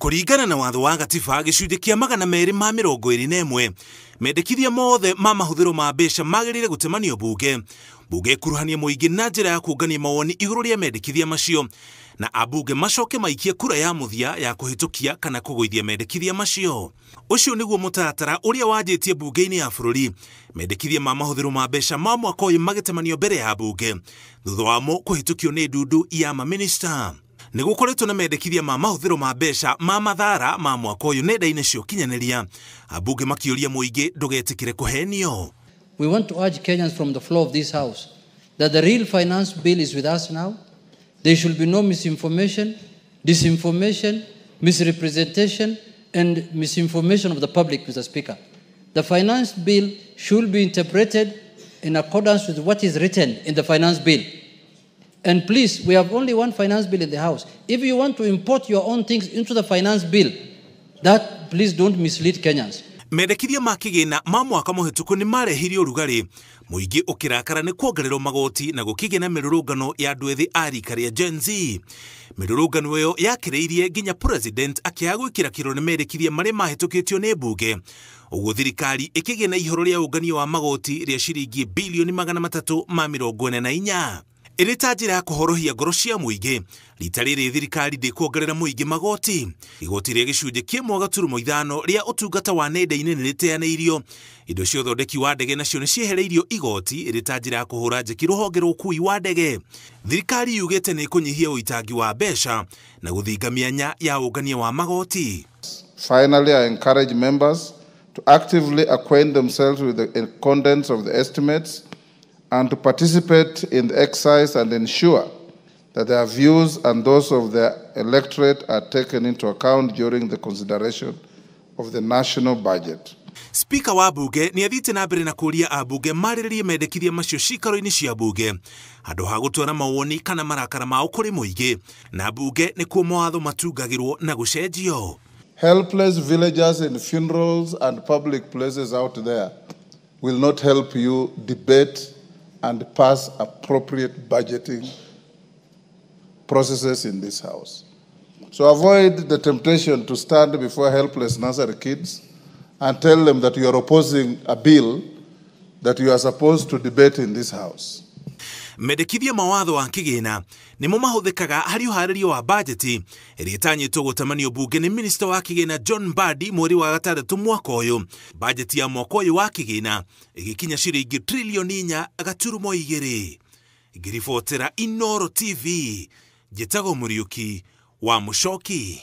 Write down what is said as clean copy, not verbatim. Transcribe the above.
Kũringana na watho wa gatiba gĩcunjĩ kĩa 221, mendekithia mothe ma mahũthĩro ma mbeca magĩrĩire gũtemanio bunge. Bunge ĩkuruhanie mũingĩ na njĩra ya kũngania mawoni igũrũ rĩa mendekithia macio, na ambunge macoke maikie kura ya mũthia ya kũhĩtũkia kana kũgũithia mendekithia macio. Ũcio nĩguo mũtaratara ũrĩa wanjĩtie bunge-inĩ ya bũrũri. Mendekithia ma mahũthĩro ma mbeca ma mwaka ũyũ magĩtemanio mbere ya bunge, thutha wamo kũhĩtũkio nĩ ndundu ya mamĩnĩsta. Nĩ gũkoretwo na mendekithia ma mahũthĩro ma mbeca ma mathara ma mwaka ũyũ nenda-inĩ cia ũkinyanĩria, ambunge makĩũria mũingĩ ndũgetĩkĩre kũhenio. We want to urge Kenyans from the floor of this house that the real finance bill is with us now. There should be no misinformation, disinformation, misrepresentation, and misinformation of the public, Mr. Speaker. The finance bill should be interpreted in accordance with what is written in the finance bill. And please, we have only one finance bill in the house. If you want to import your own things into the finance bill, that please don't mislead Kenyans. Mendekithia ma kĩgĩna ma mwaka mũhĩtũku nĩ marehire ũrugarĩ, mũingĩ ũkĩrakara nĩ kuongererwo magoti na gũkĩgĩa na mĩrũrũngano ya andũ ethĩ a rika rĩa Gen Z. Mĩrũrũngano ĩyo yakĩrĩirie nginya president akĩaga gwĩkĩra kĩro nĩ mendekithia marĩa mahĩtũkĩtio nĩ mbunge. Ũguo thirikari ĩkĩgĩa na ihoro rĩa ũngania wa magoti rĩa ciringi bilioni 344. Ĩrĩ ta njĩra ya kũhorohia ngoro cia mũingĩ, rita rĩrĩ thirikari ndĩkuongerera mũingĩ magoti. Igoti rĩa gĩcunjĩ kĩa 1.5 rĩa ũtungata wa nenda-inĩ nĩ rĩteanĩirio. Indo cia ũthondeki wa ndege nacio nĩ ciehereirio igoti ĩrĩ ta njĩra ya kũhũra njeki rũhonge rwa ũkui wa ndege. Thirikari yugĩte nĩ ĩkũnyihia ũitangi wa mbeca na gũthinga mĩanya ya ũngania wa magoti. Finally, I encourage members to actively acquaint themselves with the contents of the estimates and to participate in the exercise and ensure that their views and those of their electorate are taken into account during the consideration of the national budget. Speaker wa bunge nĩ athiĩte na mbere na kũũria ambunge marĩrĩrie mendekithia macio ciikaro-inĩ cia bunge handũ ha gũtwara mawoni kana marakara mao kũrĩ mũingĩ, na bunge nĩkuo mawatho matungagĩrwo na gũcenjio. Helpless villagers in funerals and public places out there will not help you debate and pass appropriate budgeting processes in this house. So avoid the temptation to stand before helpless nursery kids and tell them that you are opposing a bill that you are supposed to debate in this house. Mendekithia mawatho wa kĩgĩna nĩmo mahũthĩkaga harĩ ũharĩria wa bajeti ĩrĩa ĩtanyĩtwo gũtamanio bunge nĩ minista wa kĩgĩna John Mbadi mweri wa gatandatũ mwaka ũyũ. Bajeti ya mwaka ũyũ wa kĩgĩna ĩgĩkinya ciringi trilioni 4.2. Ngĩribotera Inooro TV, njĩtagwo Mũriũki wa Mũcoki.